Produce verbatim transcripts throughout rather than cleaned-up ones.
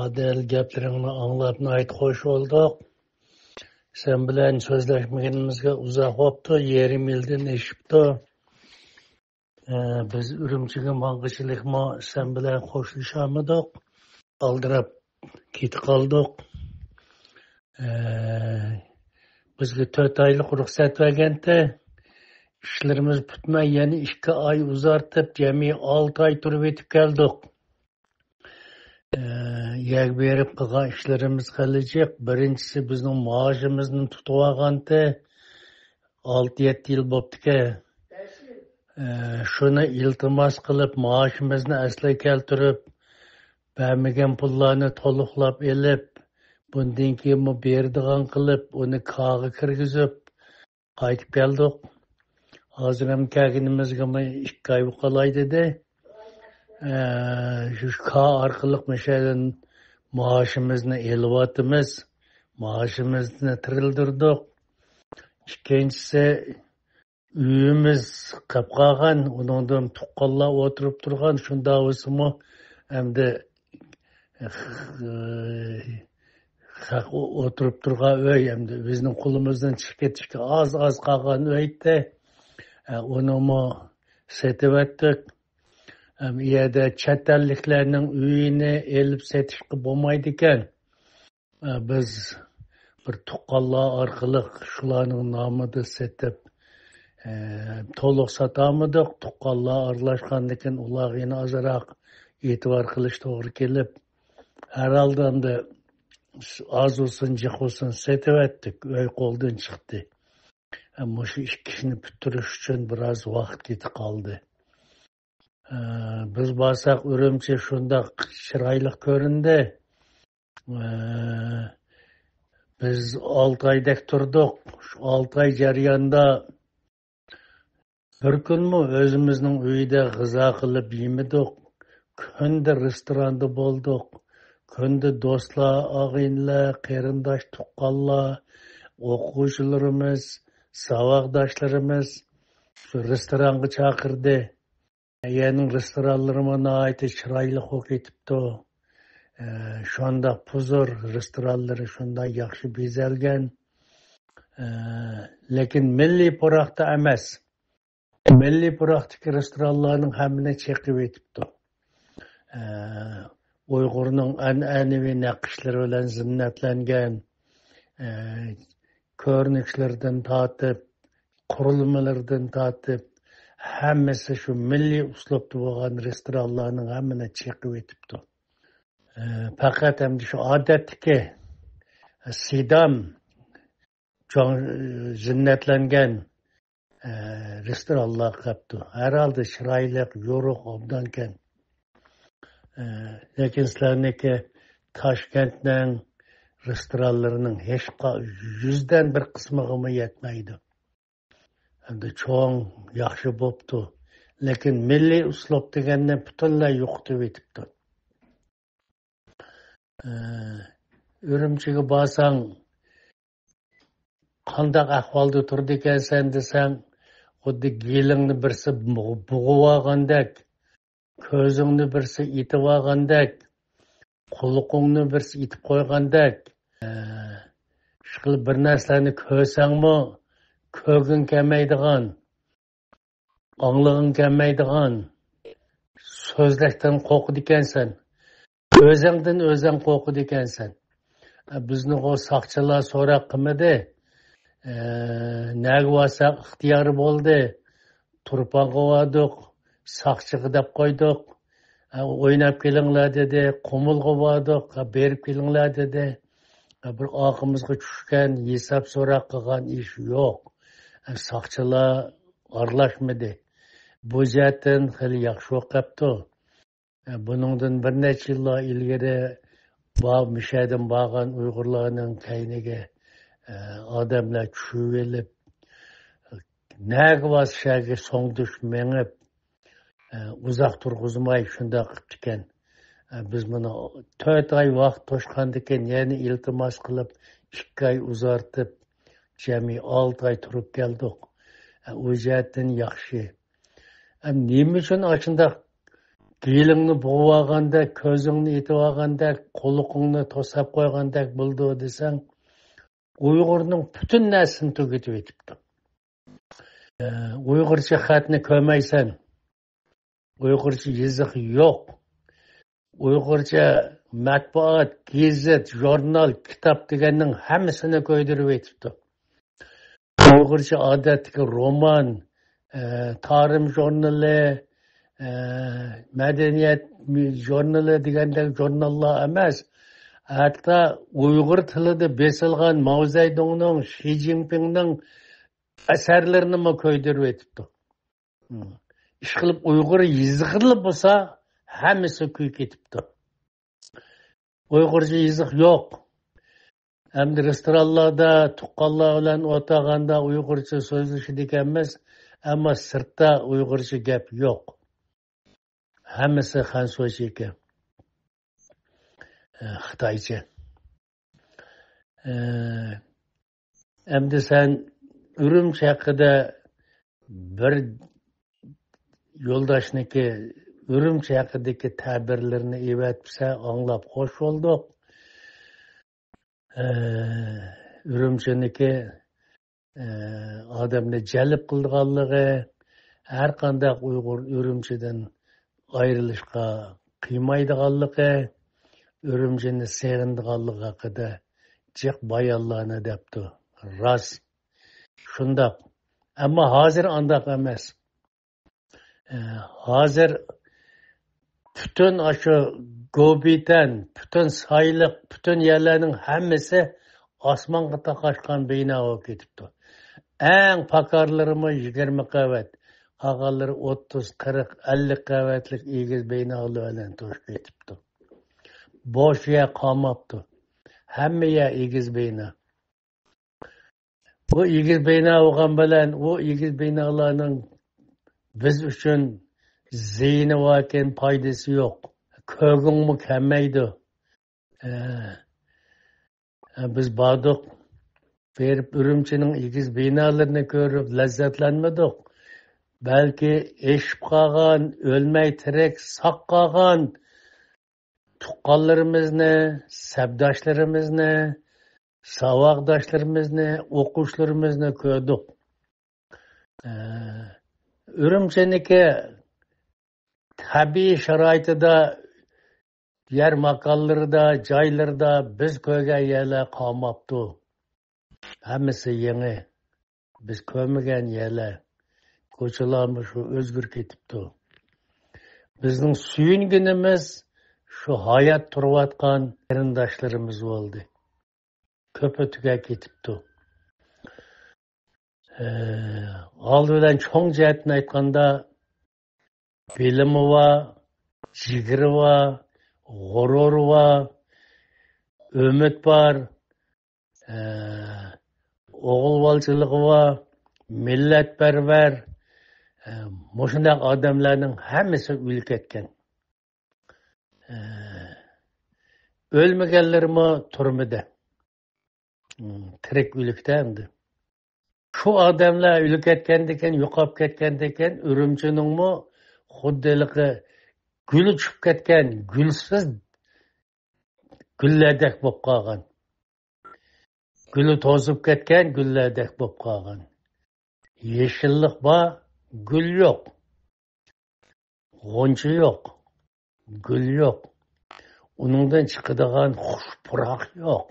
ئادىل، گەپلىرىڭنى ئاڭلاپ ناھايىتى خوش بولدۇق. سەن بىلەن سۆزلەشمىگىنىمىزگە ئۇزاق بوپتۇ، يېرىم يىلدىن ئېشىپتۇ. ئە، بىز ئۈرۈمچىگە ماڭغۇچىلىكمۇ سەن بىلەن خوشلىشالمىدۇق. ئالدىراپ كېتىپ قالدۇق. ئە، بىزگە تۆت ئايلىق رۇخسەت بەرگەنتى. ئىشلىرىمىز پۈتمەي يەنە ئىككى ئاي ئۇزارتىپ، جەمئىي ئالتە ئاي تۇرۇپ يېتىپ كەلدۇق. ئە، يەرگە بېرىپ قىلغان ئىشلىرىمىز خېلى جىق. بىرىنچىسى، بىزنىڭ مائاشىمىزنى تۇتۇۋالغانتى. ئالتە يەتتە يىل بوپتىكەن. ئە، شۇنى ئىلتىماس قىلىپ، مائاشىمىزنى ئەسلىگە كەلتۈرۈپ، بەرمىگەن پۇللارنى تولۇقلاپ ئېلىپ، بۇندىن كېيىنمۇ بېرىدىغان قىلىپ، ئۇنى كاغا كىرگۈزۈپ، قايتىپ كەلدۇق. ھازىر ھەم كەلگىنىمىزگىمۇ ئىككى ئاي بولۇپ قالاي دېدى. ئە، شۇ كا ئارقىلىق مۇشەدىن مائاشىمىزنى ئېلىۋاتىمىز. مائاشىمىزنى تىرىلدۈردۇق. ئىككىنچىسى، ئۆيىمىز قېلىپ قالغان، ئۇنىڭدىن تۇغقانلار ئولتۇرۇپ تۇرغان، شۇنداق بولسىمۇ، ئەمدى، ئە، خەق ئولتۇرۇپ تۇرغان ئۆي، ئەمدى بىزنىڭ قولىمىزدىن چىقىپ كېتىشكە ئاز-ئاز قالغان ئۆيدى. ئە، ئۇنىمۇ سېتىۋەتتۇق. ئەم، ئۇ يەردە چەت ئەللىكلەرنىڭ ئۆيىنى ئېلىپ سېتىشقا بولمايدىكەن. ئە، بىز بىر تۇغقانلار ئارقىلىق شۇلارنىڭ نامىدا سېتىپ، ئە، تولۇق ساتالمىدۇق. تۇغقانلار ئارىلاشقاندىكىن ئۇلارغا يەنە ئازراق ئېتىبار قىلىش توغرا كېلىپ، ھەر ھالدا ئەمدى ئاز بولسۇن، جىق بولسۇن سېتىۋەتتۇق. ئۆي قولدىن چىقتى. ئە، مۇشۇ ئىككى ئىشنى پۈتتۈرۈش ئۈچۈن بىراز ۋاقىت كېتىپ قالدى. ئە، بىز بارساق ئۈرۈمچى شۇنداق چىرايلىق كۆرۈندى. ئە، بىز ئالتە ئايدەك تۇردۇق. شۇ ئالتە ئاي جەريانىدا بىر كۈنمۇ ئۆزىمىزنىڭ ئۆيىدە غىزا قىلىپ يېمىدۇق. كۈندە رېستوراندا بولدۇق. كۈندە دوستلار، ئاغىنىلەر، قېرىنداش، تۇغقانلار، ئوقۇغۇچىلىرىمىز، ساۋاقداشلىرىمىز شۇ رېستورانغا چاقىردى. يەنىڭ رېستورانلىرىمۇ ناھايىتى چىرايلىق بولۇپ كېتىپتۇ. ئە، شۇنداق پۇزۇر، رېستورانلىرى شۇنداق ياخشى بېزەلگەن. ئە، لېكىن مىللىي پۇراقتا ئەمەس. مىللىي پۇراقتىكى رېستورانلارنىڭ ھەممىنى چېقىۋېتىپتۇ. ئە، ئۇيغۇرنىڭ ئەنئەنىۋى نەقىشلىرى بىلەن زىننەتلەنگەن، ئە، كۆرۈنۈشلىرىدىن تارتىپ، قۇرۇلمىلىرىدىن تارتىپ، ھەممىسى شۇ مىللىي ئۇسلۇبتا بولغان رېستورانلارنىڭ ھەممىنى چېقىۋېتىپتۇ. ئە، پەقەت ئەمدى شۇ ئادەتتىكى سىدام جاڭ-، زىننەتلەنگەن، ئە، رېستورانلار قاپتۇ. ھەر ھالدا چىرايلىق، يورۇق، ئوبدانكەن. ئە، لېكىن سىلەرنىڭكى تاشكەنتنىڭ رېستورانلىرىنىڭ ھېچقا-، يۈزدىن بىر قىسمىغىمۇ يەتمەيدۇ. ئەمدى چوڭ، ياخشى بوپتۇ. لېكىن مىللىي ئۇسلۇب دېگەننى پۈتۈنلەي يوقىتىۋېتىپتۇ. ئە، ئۈرۈمچىگە بارساڭ، قانداق ئەھۋالدا تۇرىدىكەنسەن دېسەڭ، خۇددى گېلىڭنى بىرسى بوغ-، بوغۇۋالغاندەك، كۆزۈڭنى بىرسى ئېتىۋالغاندەك، قۇلىقىڭنى بىرسى ئېتىپ قويغاندەك، ئە، ئىشقىلىپ بىر نەرسىلەرنى كۆرسەڭمۇ، كۆرگۈڭ كەلمەيدىغان، ئاڭلىغىڭ كەلمەيدىغان، سۆزلەشتىن قورقىدىكەنسەن. ئۆزۈڭدىن ئۆزۈڭ قورقىدىكەنسەن. بىزنىغۇ ساقچىلار سوراق قىلمىدى. ئە، نەگە بارساق ئىختىيارى بولدى. تۇرپانغا باردۇق، ساقچىغا دەپ قويدۇق. ئە، ئويناپ كېلىڭلار دېدى. قۇمۇلغا باردۇق، بېرىپ كېلىڭلار دېدى. بىر ئارقىمىزغا چۈشكەن، ھېساب سوراق قىلغان ئىش يوق. ساقچىلار ئارىلاشمىدى. بۇ جەھەتتىن خېلى ياخشى بولۇپ قاپتۇ. بۇنىڭدىن بىر نەچچە يىللار ئىلگىرى بار-، مۇشەدىن بارغان ئۇيغۇرلارنىڭ كەينىگە ئادەملەر چۈشۈۋېلىپ، نەگە بارسا شەگە سوڭدۇش مېڭىپ، ئۇزاق تۇرغۇزماي شۇنداق قىپتىكەن. بىز مانا تۆت ئاي ۋاقىت توشقاندىكىن يەنە ئىلتىماس قىلىپ، ئىككى ئاي ئۇزارتىپ، جەمئىي ئالتە ئاي تۇرۇپ كەلدۇق. ئۇ جەھەتتىن ياخشى. نېمە ئۈچۈن ئاشۇنداق گېلىڭنى بوغۇۋالغاندەك، كۆزۈڭنى ئېتىۋالغاندەك، قۇلىقىڭنى توساپ قويغاندەك بولىدۇ دېسەڭ، ئۇيغۇرنىڭ پۈتۈن نەرسىنى تۈگىتىۋېتىپتۇ. ئە، ئۇيغۇرچە خەتنى كۆرمەيسەن. ئۇيغۇرچە يېزىق يوق. ئۇيغۇرچە مەتبۇئات، گېزىت، ژۇرنال، كىتاب دېگەننىڭ ھەممىسىنى كۆيدۈرۈۋېتىپتۇ. ئۇيغۇرچە ئادەتتىكى رومان، ئە، تارىم ژۇرنىلى، ئە، مەدەنىيەت ژۇرنىلى دېگەندەك ژۇرناللار ئەمەس، ھەتتا ئۇيغۇر تىلىدا بېسىلغان ماۋزېدۇڭنىڭ، شى جىنپىڭنىڭ ئەسەرلىرىنىمۇ كۆيدۈرۈۋېتىپتۇ. ئىشقىلىپ ئۇيغۇر يېزىقىلا بولسا ھەممىسى كۆيۈپ كېتىپتۇ. ئۇيغۇرچە يېزىق يوق. ئەمدى رېستورانلاردا تۇغقانلار بىلەن ئولتۇرغاندا ئۇيغۇرچە سۆزلىشىدىكەنمىز، ئەمما سىرتتا ئۇيغۇرچە گەپ يوق. ھەممىسى خەنسۇچە ئىكەن. ئە، خىتايچە. ئە، ئەمدى سەن ئۈرۈمچى ھەققىدە بىر يولداشنىكى ئۈرۈمچى ھەققىدىكى تەبىرلىرىنى ئېۋەتسە ئاڭلاپ خوش بولدۇق. ئە، ئۈرۈمچىنىكى، ئە، ئادەمنى جەلپ قىلىدىغانلىقى، ھەر قانداق ئۇيغۇر ئۈرۈمچىدىن ئايرىلىشقا قىيمايدىغانلىقى، ئۈرۈمچىنى سېغىنىدىغانلىقى ھەققىدە جىق بايانلارنى دەپتۇ. راست. شۇنداق. ئەمما ھازىر ئانداق ئەمەس. ئە، ھازىر پۈتۈن ئاشۇ گوبىتەن، پۈتۈن سايلىق، پۈتۈن يەرلەرنىڭ ھەممىسى ئاسمانغا تاقاشقان بىنا بولۇپ كېتىپتۇ. ئەڭ پاكارلىرىمۇ يىگىرمە قەۋەت، قالغانلىرى ئوتتۇز، قىرىق، ئەللىك قەۋەتلىك ئېگىز بىنالار بىلەن توشۇپ كېتىپتۇ. بوش يەر قالماپتۇ. ھەممە يەر ئېگىز بىنا. بۇ ئېگىز بىنا بولغان بىلەن، ئۇ ئېگىز بىنالارنىڭ بىز ئۈچۈن زىيىنى باركەن، پايدىسى يوق. كۆرگۈڭمۇ كەلمەيدۇ. ئە، ئە، بىز باردۇق، بېرىپ ئۈرۈمچىنىڭ ئېگىز بىنالىرىنى كۆرۈپ لەززەتلەنمىدۇق. بەلكى ئېشىپ قالغان، ئۆلمەي تىرىك، ساق قالغان تۇغقانلىرىمىزنى، سەپداشلىرىمىزنى، ساۋاقداشلىرىمىزنى، ئوقۇشلىرىمىزنى كۆردۇق. ئە، ئۈرۈمچىنىڭكى تەبىئىي شارائىتىدا، يەر ماكانلىرىدا، جايلىرىدا بىز كۆرگەن يەرلەر قالماپتۇ. ھەممىسى يېڭى. بىز كۆرمىگەن يەرلەر، كوچىلارمۇ شۇ ئۆزگىرىپ كېتىپتۇ. بىزنىڭ سۆيۈنگىنىمىز شۇ ھايات تۇرۇۋاتقان قېرىنداشلىرىمىز بولدى. كۆپى تۈگەپ كېتىپتۇ. ئە، ئالدى بىلەن چوڭ جەھەتتىن ئېيتقاندا، بىلىمى بار، جىگىرى بار، غۇرۇرى بار، ئۈمىد بار، ئە، ئوغۇلۋالچىلىقى بار، مىللەتپەرۋەر، ئە، مۇشۇنداق ئادەملەرنىڭ ھەممىسى ئۆلۈپ كەتكەن. ئە، ئۆلمىگەنلىرىمۇ تۈرمىدە. تىرىك ئۆلۈكتە ئەمدى. شۇ ئادەملەر ئۆلۈپ كەتكەندىكىن، يوقاپ كەتكەندىكىن، ئۈرۈمچىنىڭمۇ خۇددى ھېلىقى گۈلى چۈشۈپ كەتكەن، گۈلسىز گۈللەردەك بولۇپ قالغان. گۈلى توزۇپ كەتكەن گۈللەردەك بولۇپ قالغان. يېشىللىق بار، گۈل يوق. غۇنچە يوق، گۈل يوق. ئۇنىڭدىن چىقىدىغان خۇش پۇراق يوق.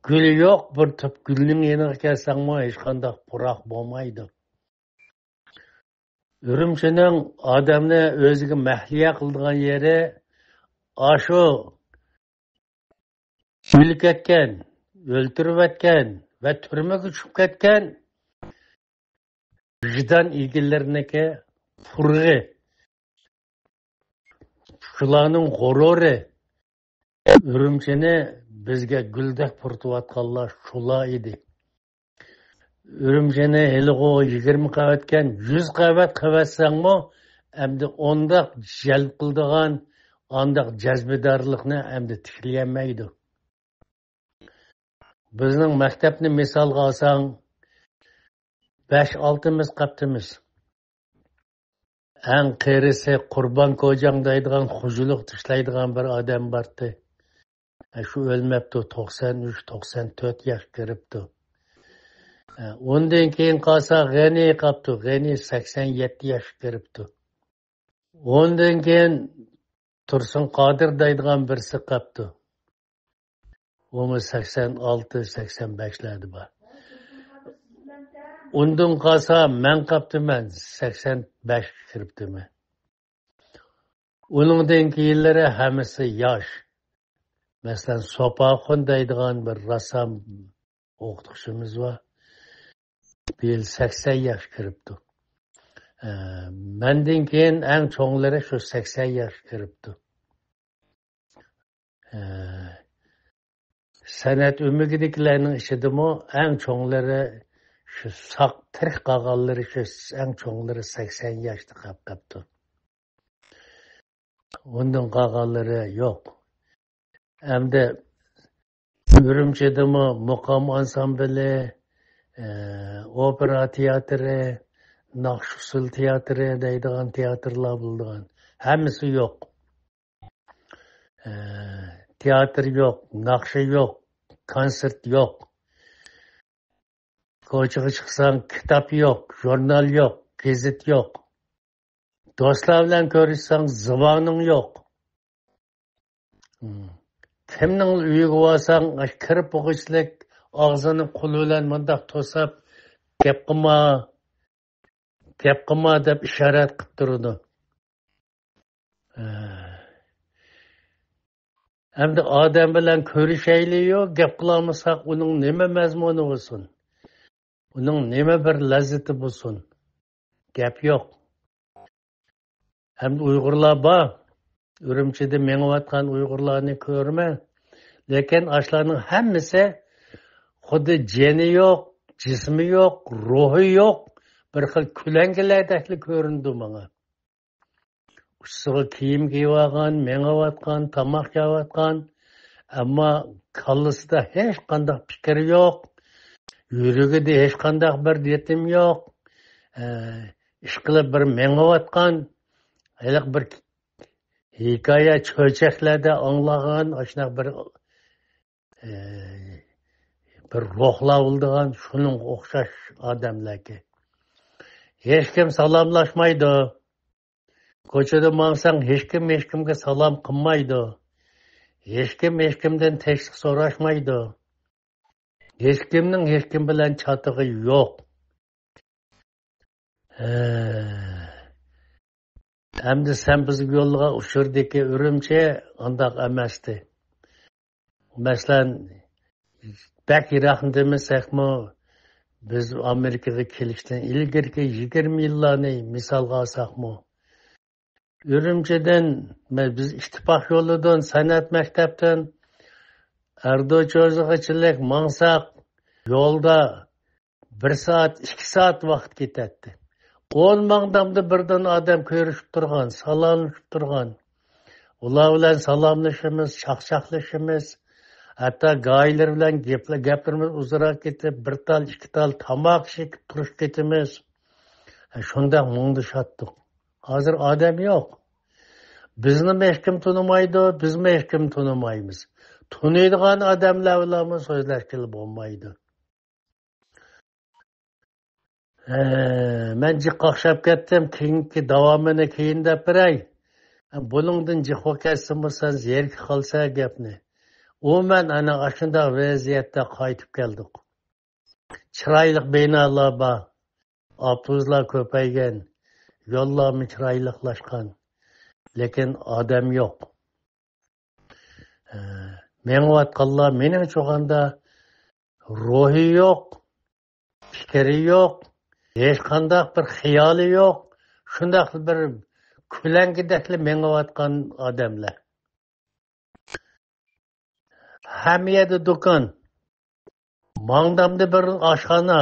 گۈل يوق، بىر تۈپ گۈلنىڭ يېنىغا كەلسەڭمۇ ھېچقانداق پۇراق بولمايدۇ. ئۈرۈمچىنىڭ ئادەمنى ئۆزىگە مەھلىيا قىلىدىغان يېرى ئاشۇ ئۆلۈپ كەتكەن، ئۆلتۈرۈۋەتكەن ۋە تۈرمىگە چۈشۈپ كەتكەن ۋىجدان ئىگىلىرىنىڭكى پۇرىقى، شۇلارنىڭ غۇرۇرى، ئۈرۈمچىنى بىزگە گۈلدەك پۇرىتىۋاتقانلار شۇلار ئىدى. ئۈرۈمچىنى ھېلىغۇ يىگىرمە قەۋەتكەن، يۈز قەۋەت قىلىۋەتسەڭمۇ، ئەمدى ئۇنداق جەلپ قىلىدىغان، ئانداق جەزبىدارلىقنى ئەمدى تىكلىيەلمەيدۇ. بىزنىڭ مەكتەپنى مىسالغا ئالساڭ، بەش-ئالتىمىز قاپتىمىز. ئەڭ قېرىسى قۇربان كوجاڭ دەيدىغان خوجىلىقتا ئىشلەيدىغان بىر ئادەم بارتى. ئە، شۇ ئۆلمەپتۇ، توقسان ئۈچ، توقسان تۆت ياش كىرىپتۇ. ئە، ئۇندىن كېيىن قالسا غېنى قاپتۇ، غېنى سەكسەن يەتتە ياش كىرىپتۇ. ئۇندىن كېيىن تۇرسۇن قادىر دەيدىغان بىرسى قاپتۇ. ئۇمۇ سەكسەن ئالتە، سەكسەن بەشلەردە بار. ئۇندىن قالسا مەن قاپتىمەن، سەكسەن بەشكە كىرىپتىمەن. ئۇنىڭدىن كېيىنلىرى ھەممىسى ياش. مەسىلەن، سوپاخۇن دەيدىغان بىر رەسسام ئوقۇتقۇچىمىز بار. بۇ يىل سەكسەن ياش كىرىپتۇ. ئە، مەندىن كېيىن ئەڭ چوڭلىرى شۇ سەكسەن ياش كىرىپتۇ. ئە، سەنئەت ئۆمىكىدىكىلەرنىڭ ئىچىدىمۇ ئەڭ چوڭلىرى شۇ ساق، تىرىك قالغانلىرى شۇ ئەڭ چوڭلىرى سەكسەن ياشتا قاپ قاپتۇ. ئۇندىن قالغانلىرى يوق. ئەمدى ئۈرۈمچىدىمۇ مۇقام ئانسامبىلى، ئە، ئوپېرا تىياتىرى، ناخشا ئۇسسۇل تىياتىرى دەيدىغان تىياتىرلار بولىدىغان. ھەممىسى يوق. ئە، تىياتىر يوق، ناخشا يوق، كونسېرت يوق. كوچىغا چىقساڭ، كىتاب يوق، ژۇرنال يوق، گېزىت يوق. دوستلار بىلەن كۆرۈشسەڭ، زۇۋانىڭ يوق. كىمنىڭ ئۆيىگە بارساڭ، ئاشۇ كىرىپ بولغۇچىلىك ئاغزىنى قولى بىلەن مۇنداق توساپ، «گەپ قىلما، گەپ قىلما» دەپ ئىشارەت قىلىپ تۇرىدۇ. ئەمدى ئادەم بىلەن كۆرۈشەيلىيۇ، گەپ قىلالمىساق، ئۇنىڭ نېمە مەزمۇنى بولسۇن؟ ئۇنىڭ نېمە بىر لەززىتى بولسۇن؟ گەپ يوق. ھەمدە ئۇيغۇرلار بار. ئۈرۈمچىدە مېڭىۋاتقان ئۇيغۇرلارنى كۆرىمەن. لېكىن ئاشۇلارنىڭ ھەممىسى خۇددى جېنى يوق، جىسمى يوق، روھى يوق، بىر خىل كۆلەڭگىلەردەكلا كۆرۈنىدۇ ماڭا. ئۇچىسىغا كىيىم كىيىۋالغان، مېڭىۋاتقان، تاماق يەۋاتقان، ئەمما كاللىسىدا ھېچقانداق پىكىر يوق، يۈرىكىدە ھېچقانداق بىر رىتىم يوق. ئە، ئىشقىلىپ بىر مېڭىۋاتقان، ھېلىقى بىر ھېكايە چۆچەكلەردە ئاڭلىغان ئاشۇنداق بىر، ئە، بىر روھلار بولىدىغان شۇنىڭغا ئوخشاش ئادەملەركەن. ھېچكىم سالاملاشمايدۇ. كوچىدا ماڭساڭ، ھېچكىم ھېچكىمگە سالام قىلمايدۇ. ھېچكىم ھېچكىمدىن تىنچلىق سوراشمايدۇ. ھېچكىمنىڭ ھېچكىم بىلەن چاتىقى يوق. ھە. ئەمدى سەن بىزگە يوللىغان ئۇچۇردىكى ئۈرۈمچى ئانداق ئەمەستى. مەسىلەن، بەك يىراقنى دېمىسەكمۇ، بىز ئامېرىكىغا كېلىشتىن ئىلگىرىكى يىگىرمە يىللارنى مىسالغا ئالساقمۇ، ئۈرۈمچىدىن، مە-، بىز ئىتتىپاق يولىدىن، سەنئەت مەكتەپتىن ئەردوچوزىغىچىلىك ماڭساق، يولدا بىر سائەت، ئىككى سائەت ۋاقىت كېتەتتى. ئون ماڭدامدا بىردىن ئادەم كۆرۈشۈپ تۇرغان، سالاملىشىپ تۇرغان. ئۇلار بىلەن سالاملىشىمىز، چاقچاقلىشىمىز. ھەتتا گاھىلىرى بىلەن گەپلە-، گەپلىرىمىز ئۇزىراق كېتىپ، بىر تال، ئىككى تال تاماق ئىچىپ تۇرۇپ كېتىمىز. شۇنداق مۇڭدىشاتتۇق. ھازىر ئادەم يوق. بىزنىمۇ ھېچكىم تونۇمايدۇ، بىزمۇ ھېچكىم تونۇمايمىز. تونۇيدىغان ئادەملەر بىلەنمۇ سۆزلەشكىلى بولمايدۇ. ھە، مەن جىق قاقشاپ كەتتىم. كېيىنكى داۋامىنى كېيىن دەپ بېرەي. بۇنىڭدىن جىق بولۇپ كەتسىمۇ، سەن زېرىكىپ قالسا گەپنى. ئومۇمەن، ئەنە ئاشۇنداق ۋەزىيەتتە قايتىپ كەلدۇق. چىرايلىق بىنالار بار. ئاپتوبۇسلار كۆپەيگەن. يوللارمۇ چىرايلىقلاشقان. لېكىن ئادەم يوق. ھە، مېڭىۋاتقانلار مېنىڭچە ئويلىغاندا روھى يوق، پىكرى يوق، ھېچقانداق بىر خىيالى يوق، شۇنداق بىر كۆلەڭگىدەكلا مېڭىۋاتقان ئادەملەر. ھەممە يەردە دۇكان، ماڭدامدا بىر ئاشخانا.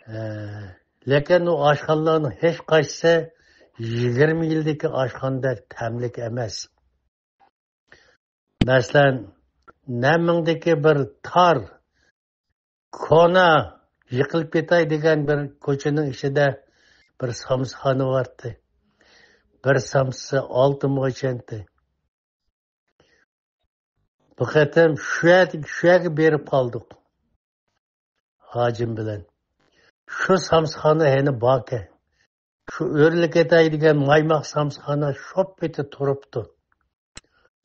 ھە، لېكىن ئۇ ئاشخانىلارنىڭ ھېچقايسىسى يىگىرمە يىلدىكى ئاشخانىدەك تەملىك ئەمەس. مەسىلەن، نەنمىڭدىكى بىر تار، كونا، يىقىلىپ كېتەي دېگەن بىر كوچىنىڭ ئىچىدە بىر سامسىخانا بارتى. بىر سامسىسى ئالتە موچەنتى. بۇ قېتىم شۇ يەردىكى، شۇ يەرگە بېرىپ قالدۇق ھاجىم بىلەن. شۇ سامسىخانا ھېنى باركەن. شۇ ئۆرلۈك ئېتەي دېگەن مايماق سامسىخانا شوپپىتى تۇرۇپتۇ.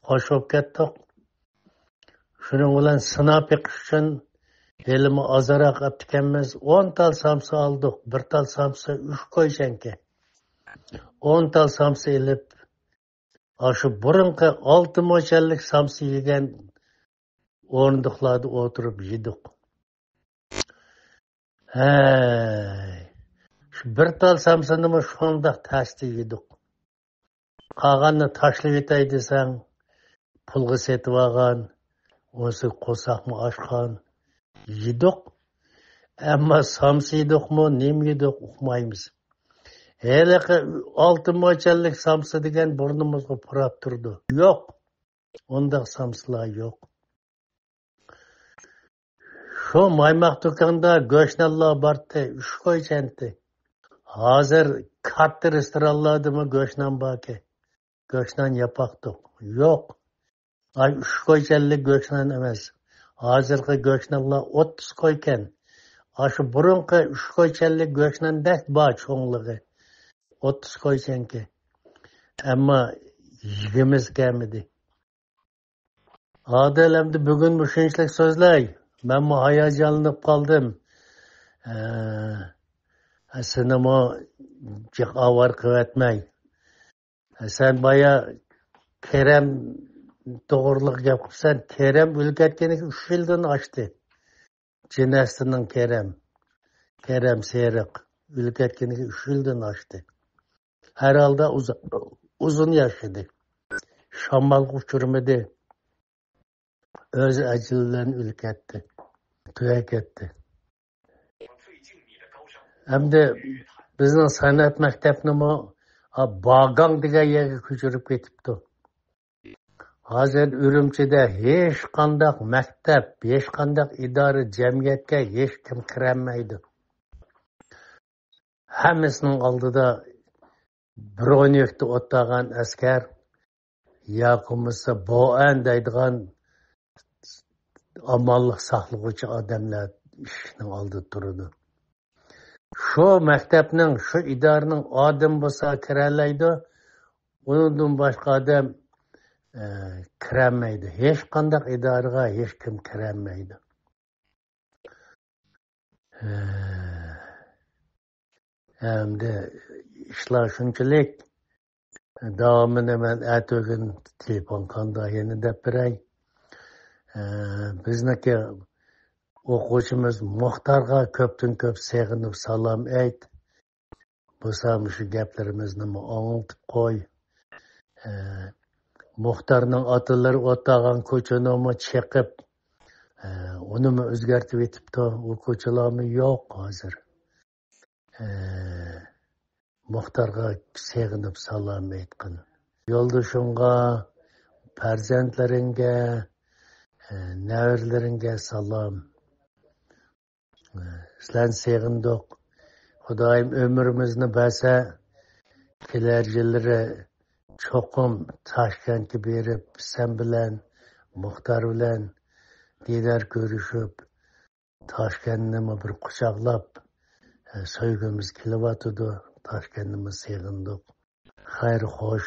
خوش بولۇپ كەتتۇق. شۇنىڭ بىلەن سىناپ بېقىش ئۈچۈن ھېلىمۇ ئازراق ئاپتىكەنمىز. ئون تال سامسا ئالدۇق. بىر تال سامسا ئۈچ كويچەنكەن. ئون تال سامسا ئېلىپ، ئاشۇ بۇرۇنقى ئالتە موچەنلىك سامسا يېگەن ئورۇندۇقلاردا ئولتۇرۇپ يېدۇق. ھەي، شۇ بىر تال سامسىنىمۇ شۇنداق تەستە يېدۇق. قالغاننى تاشلىۋېتەي دېسەڭ، پۇلغا سېتىۋالغان، ئۇنسى قورساقمۇ ئاچقان. يېدۇق. ئەمما سامسا يېدۇقمۇ، نېمە يېدۇق، ئۇقمايمىز. ھېلىقى ئالتە موچەنلىك سامسا دېگەن بۇرنىمىزغا پۇراپ تۇرىدۇ. يوق. ئۇنداق سامسىلار يوق. شۇ مايماق دۇكاندا گۆشنانلار بارتى، ئۈچ كويچەنتى. ھازىر كاتتا رېستورانلاردىمۇ گۆشنان باركەن. گۆشنان ياپاقتۇق. يوق. ئاي، ئۈچ كويچەنلىك گۆشنان ئەمەس. ھازىرقى گۆشنانلار ئوتتۇز كويكەن. ئاشۇ بۇرۇنقى ئۈچ كويچەنلىك گۆشناندەك بار چوڭلۇقى. ئوتتۇز كويچەنكى. ئەمما يېگۈمىز كەلمىدى. ئادىل، ئەمدى بۈگۈن مۇشۇنچىلىك سۆزلەي. مەنمۇ ھاياجانلىنىپ قالدىم. ئە، سېنىمۇ جىق ئاۋارە قىلىۋەتمەي. سەن بايا كېرەم توغرىلىق گەپ قىلىپسەن. كېرەم ئۆلۈپ كەتكىنىگە ئۈچ يىلدىن ئاشتى. جىنەستىنىڭ كېرەم، كېرەم سېرىق ئۆلۈپ كەتكىنىگە ئۈچ يىلدىن ئاشتى. ھەر ھالدا ئۇز-، ئۇزۇن ياشىدى. شامالغا ئۇچرىمىدى. ئۆز ئەجىلى بىلەن ئۆلۈپ كەتتى. تۈگەپ كەتتى. ئەمدى بىزنىڭ سەنئەت مەكتەپنىمۇ، ئا، باگاڭ دېگەن يەرگە كۆچۈرۈپ كېتىپتۇ. ھازىر ئۈرۈمچىدە ھېچقانداق مەكتەپ، ھېچقانداق ئىدارە، جەمئىيەتكە ھېچكىم كىرەلمەيدۇ. ھەممىسىنىڭ ئالدىدا برونيوكتا ئولتۇرغان ئەسكەر ياكى بولمىسا بوئەن دەيدىغان ئامانلىق ساقلىغۇچى ئادەملەر ئىشىكنىڭ ئالدىدا تۇرىدۇ. شۇ مەكتەپنىڭ، شۇ ئىدارىنىڭ ئادىمى بولسا كىرەلەيدۇ، ئۇنىڭدىن باشقا ئادەم، ئە، كىرەلمەيدۇ. ھېچقانداق ئىدارىغا ھېچكىم كىرەلمەيدۇ. ئە، ئەمدى ئىشلار شۇنچىلىك. داۋامىنى مەن ئەتىگۈن تېلېفون قاندا يەنە دەپ بېرەي. ئە، بىزنىڭكى ئوقۇغۇچىمىز مۇختارغا كۆپتىن كۆپ سېغىنىپ سالام ئېيت. بولسا مۇشۇ گەپلىرىمىزنىمۇ ئاڭلىتىپ قوي. ئە، مۇختارنىڭ ئاتىلىرى ئولتۇرغان كوچىنىمۇ چېقىپ، ئە، ئۇنىمۇ ئۆزگەرتىۋېتىپتۇ. ئۇ كوچىلارمۇ يوق ھازىر. ئە، مۇختارغا سېغىنىپ سالام ئېيتقىن. يولدىشىڭغا، پەرزەنتلىرىڭگە، ئە، نەۋرىلىرىڭگە سالام. سىلەرنى سېغىندۇق. خۇدايىم ئۆمرىمىزنى بەرسە، كېلەر يىللىرى چوقۇم تاشكەنتكە بېرىپ، سەن بىلەن، مۇختار بىلەن دىدار كۆرۈشۈپ، تاشكەنتنىمۇ بىر قۇچاقلاپ، سۆيگۈمىز كېلىۋاتىدۇ. تاشكەنتنىمۇ سېغىندۇق. خەير خوش.